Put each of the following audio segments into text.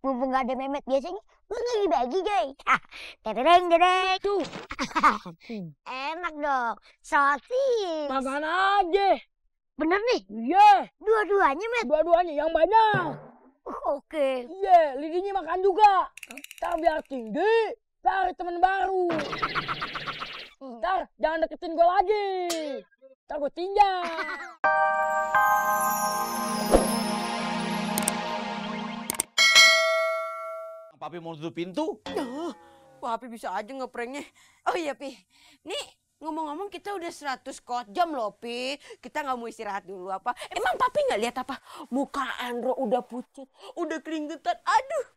mumpung gak ada Mehmet. Biasanya lu bagi Joy. Tereng tereng. Tuh. Enak dong, sosis. Makan aja. Bener nih? Iya. Dua-duanya, Met? Dua-duanya yang banyak. Oke. Iya, lidinya makan juga. Ntar biar tinggi, cari teman baru. Ntar jangan deketin gue lagi. Ntar gue tinjau. Papi mau tutup pintu? Papi bisa aja ngepranknya. Oh iya, Pi. Nih, ngomong-ngomong kita udah 100 jam loh, Pi. Kita nggak mau istirahat dulu apa? Emang Papi nggak lihat apa? Muka Andro udah pucat, udah keringetan. Aduh.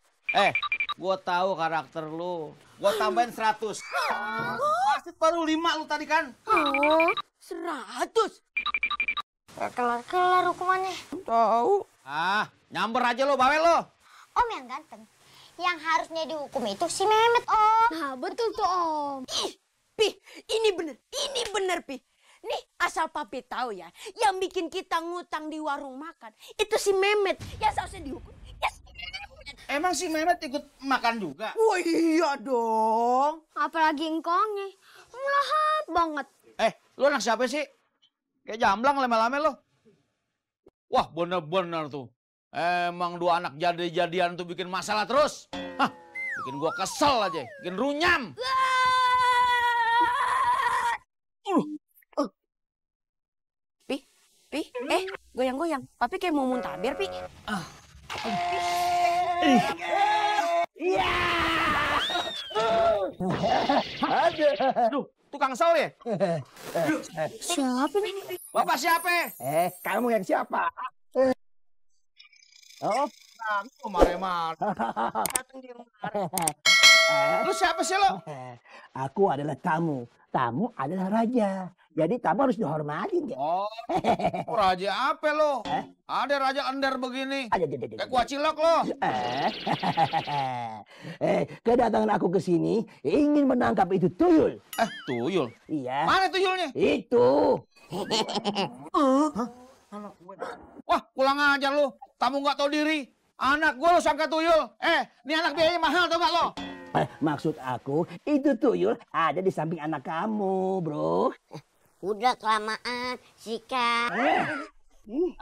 Gua tahu karakter lu. Gua tambahin 100. Pasti baru 5 lu tadi kan? 100. Kelar-kelar hukumannya. Tahu. Nyamber aja lo, bawel lo. Om yang ganteng. Yang harusnya dihukum itu si Mehmet, Om. Nah, betul tuh, Om. Pi, ini bener, Pi. Nih, asal Papi tahu ya, yang bikin kita ngutang di warung makan, itu si Mehmet. Yang seharusnya dihukum, ya si Mehmet. Emang si Mehmet ikut makan juga? Wah, iya dong. Apalagi engkongnya. Melahap banget. Lu anak siapa sih? Kayak jamblang leme-leme lo. Wah, bener-bener tuh. Emang dua anak jadi-jadian tuh bikin masalah terus. Hah, bikin gua kesel aja, bikin runyam. Pi, goyang-goyang. Papi kayak mau muntaber, Pi. Aduh, tukang sol ya? Siapa nih? Bapak siapa? Kamu yang siapa? Oh, Maremar. Lu siapa sih lo? aku adalah tamu. Tamu adalah raja. Jadi tamu harus dihormatin ya. Oh, raja apa lo? Ada raja ender begini. Kayak kuah cilok lo. Kedatangan aku ke sini ingin menangkap itu tuyul. Tuyul? Iya. Mana tuyulnya? Itu. Wah, pulang aja lo. Tamu nggak tahu diri. Anak gue lo sangka tuyul. Ini anak biayanya mahal tau gak lo? Maksud aku itu tuyul ada di samping anak kamu, bro. Udah kelamaan, sikat.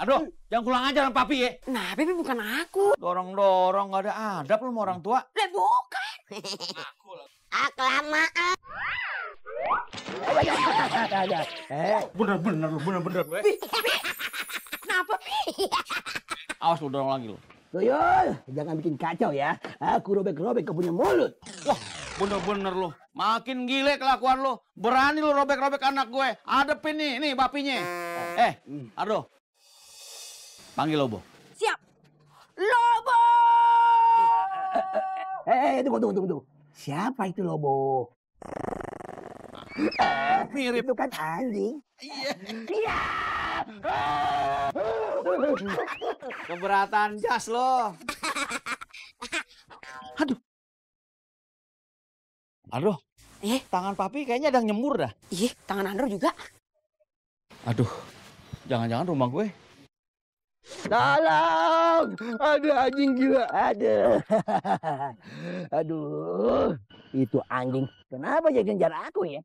Aduh, jangan pulang aja sama papi ya. Nah, Papi bukan aku. Dorong-dorong nggak ada adab lo sama orang tua. Lah, bukan. Kelamaan. Bener-bener lo, bener-bener. Kenapa, Pi? Awas lo dorong lagi lo. Tuyul, jangan bikin kacau ya. Aku robek-robek kau punya mulut. Wah, bener-bener lo. Makin gile kelakuan lo. Berani lo robek-robek anak gue. Adepin nih bapinya. Aduh. Panggil Lobo. Siap. Lobo! Tunggu. Siapa itu Lobo? Mirip. Itu kan anjing. Iya. Keberatan jas lo. Aduh. Tangan papi kayaknya ada yang nyembur dah. Ih, tangan Andro juga. Aduh. Jangan-jangan rumah gue. Tolong! Ada anjing gila. Aduh. Itu anjing. Kenapa dia genjar aku ya?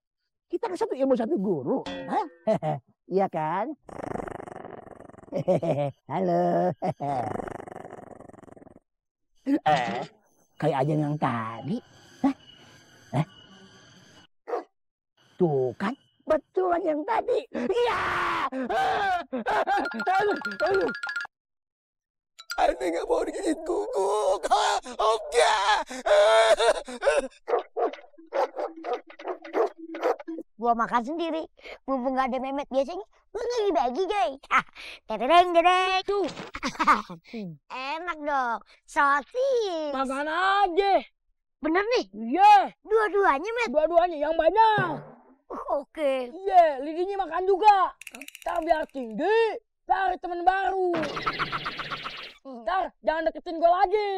Kita kan satu ilmu satu guru. Hah? Iya kan? Halo. Kayak aja yang tadi. Tuh kan? Betulan yang tadi. Iya. Ini nggak mau digigit kuku. Oke. Gua makan sendiri. Mumpung gak ada Mehmet. Biasanya lu bagi Joy. Tereng tereng. Tuh. Enak dong, sosis. Makan aja. Bener nih? Iya. Dua-duanya, Met? Dua-duanya yang banyak. Oke. Iya, lidinya makan juga. Ntar biar tinggi, cari teman baru. Ntar jangan deketin gue lagi.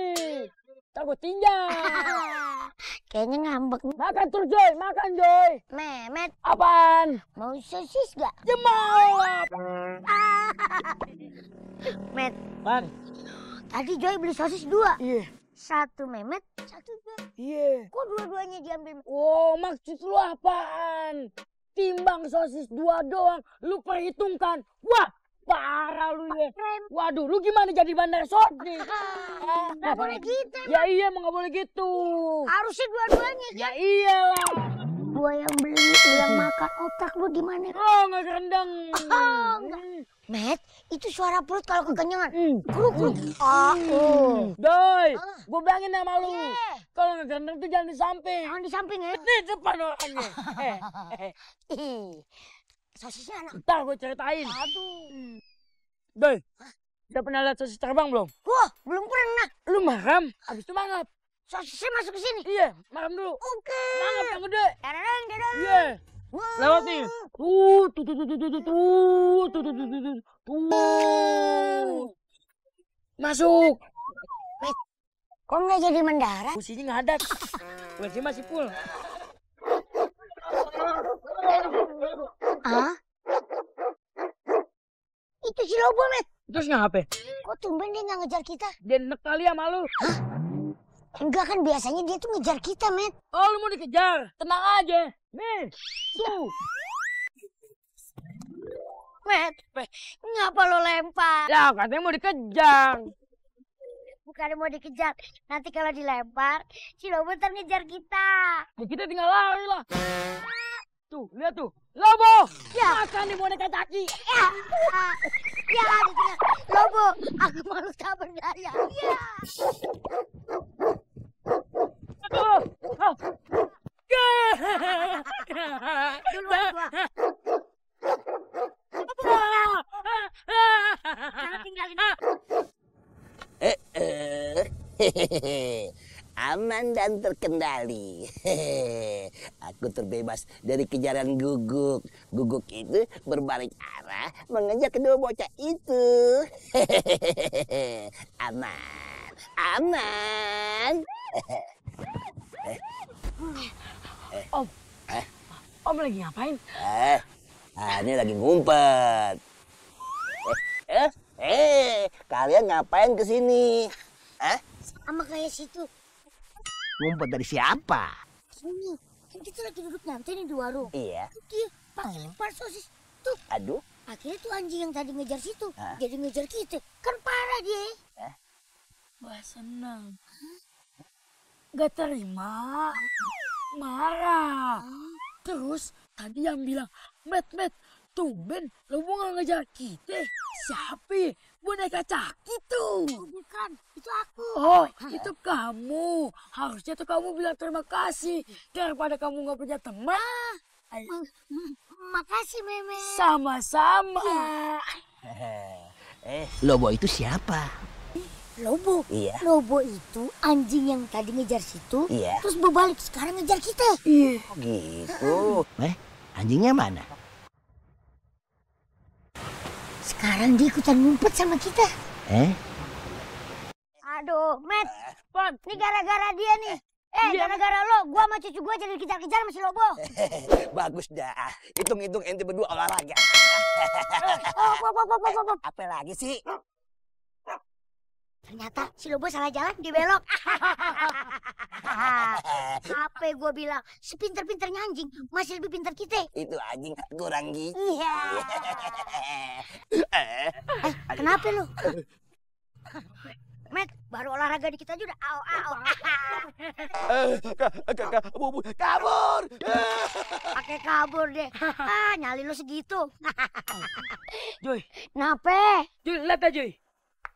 Ntar gue tinjau. Kayaknya ngambek. Makan terus, Joy. Makan, Joy. Mehmet, Apaan? mau sosis gak? Ya mau. Met, Man. tadi Joy beli sosis 2. Iya. Satu Mehmet, satu gue. Iya. Kok dua-duanya diambil? Oh, maksud lu apaan? Timbang sosis 2 doang, lu perhitungkan. Wah, parah lu ya. Waduh, lu gimana jadi bandar sosis? Nggak boleh gitu. Ya iya, emang nggak boleh gitu. Harusnya dua-duanya. Ya iyalah. Gua yang beli, lu yang makan. Otak lu di mana? Oh, nggak kerendang. Enggak. Met, itu suara perut kalau kekenyangan. Kruk, kruk. Doi, gue bilangin sama lu. Iya. Kalau nggak kerendang tuh jangan di samping. Jangan di samping ya. Di depan orangnya. Sosisnya enak. Ntar gue ceritain. Aduh. Doi, udah pernah lihat sosis terbang belum? Wah, belum pernah. Lu maram, abis itu mangap. Sosisnya masuk ke sini. Iya, maram dulu. Oke. Mangap yang gede. Dadang, dadang. Iya. Wah. Lewat nih. Masuk. Kok nggak jadi mendarat? Sini ngadat. WC masih full. Ah? Itu si Lobo, Met. Terus ngapa? Kok tumben dia nggak ngejar kita? Dia enek kali sama lu. Enggak kan, biasanya dia tuh ngejar kita, Met. Oh, lu mau dikejar? Tenang aja. Nih, tuh. Met, ngapa lo lempar? Lah, katanya mau dikejar. Bukan mau dikejar. Nanti kalau dilempar, si Lobo ntar ngejar kita. Ya kita tinggal lari lah. Tuh, lihat tuh. Lobo! Ya. Makan nih boneka kaki. Ya, ya, di tengah. Lobo, aku malu tak berdaya. Ya. Aduh. Ah. Duluan gua. Jangan tinggalin. Aman dan terkendali. Aku terbebas dari kejaran Guguk. Guguk itu berbalik arah mengejar kedua bocah itu. Aman, aman. Om lagi ngapain? Ini lagi ngumpet. Kalian ngapain kesini? Sama kayak situ. Ngumpet dari siapa? Sini. Kan kita lagi duduk nyantai nih di warung. Iya. Tuh dia pakai lempar sosis. Tuh. Aduh. Akhirnya tuh anjing yang tadi ngejar situ. Hah? Jadi ngejar kita. Kan parah dia. Wah, senang. Gak terima. Marah. Terus tadi yang bilang, Met, tumben lo mau gak ngejar kita. Siapa? Boneka caki tuh. Bukan, itu aku. Oh, itu kamu. Harusnya tuh kamu bilang terima kasih. Daripada kamu gak punya teman. Makasih, Meme. Sama-sama. Lobo itu siapa? Lobo? Iya. Lobo itu anjing yang tadi ngejar situ. Iya. Terus berbalik sekarang ngejar kita. Iya. Oh gitu. Anjingnya mana? Sekarang dia ikutan ngumpet sama kita. Aduh, Met. Pan. Ini gara-gara dia nih. Iya, Gara-gara lo, gua sama cucu gua jadi dikejar-kejar sama si Lobo. Bagus dah. Hitung-hitung ente berdua olahraga. Apa lagi sih? Ternyata si Lobo salah jalan, dia belok. Apa gua bilang, sepinter-pinternya anjing masih lebih pintar kita. Itu anjing kurang gizi. Iya. Kenapa lu? Met, baru olahraga di kita juga. Kabur. Pakai kabur deh. Nyali lu segitu. Joy, Kenapa? Joy, lihat aja, Joy.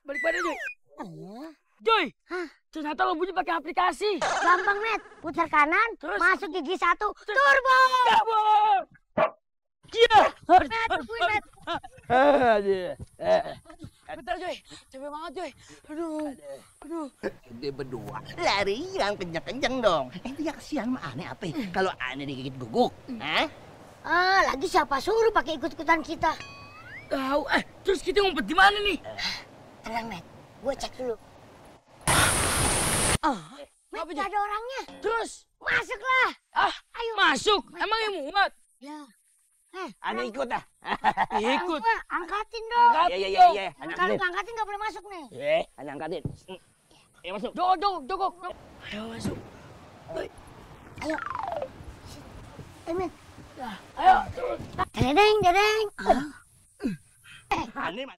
Balik pada, Joy. Joy, ternyata lo bunyi pakai aplikasi. Gampang, Met. Putar kanan, Terus? masuk gigi 1, turbo. Kabur. Iya. Met, tungguin, Met. Bentar, Joy. Capek banget, Joy. Aduh. Dia berdua lari yang kencang-kencang dong. Itu yang kesian sama aneh apa? Kalau aneh digigit Guguk, Lagi siapa suruh pakai ikut-ikutan kita? Tahu. Terus kita ngumpet di mana nih? Tenang, Met. Gue cek dulu. Met, Apa, gak Joy? ada orangnya. Terus? Masuklah. Ayo. Masuk. Emang yang muat? Ya. aneh ikut dah. Ikut. Angkatin dong. Angkat Iya. dong. Aneh Kalau angkatin. nggak angkatin nggak boleh masuk nih. Aneh angkatin. Ayo masuk. Jogok. Ayo masuk. Emet. Ayo. Dedeng. Aneh, Mas.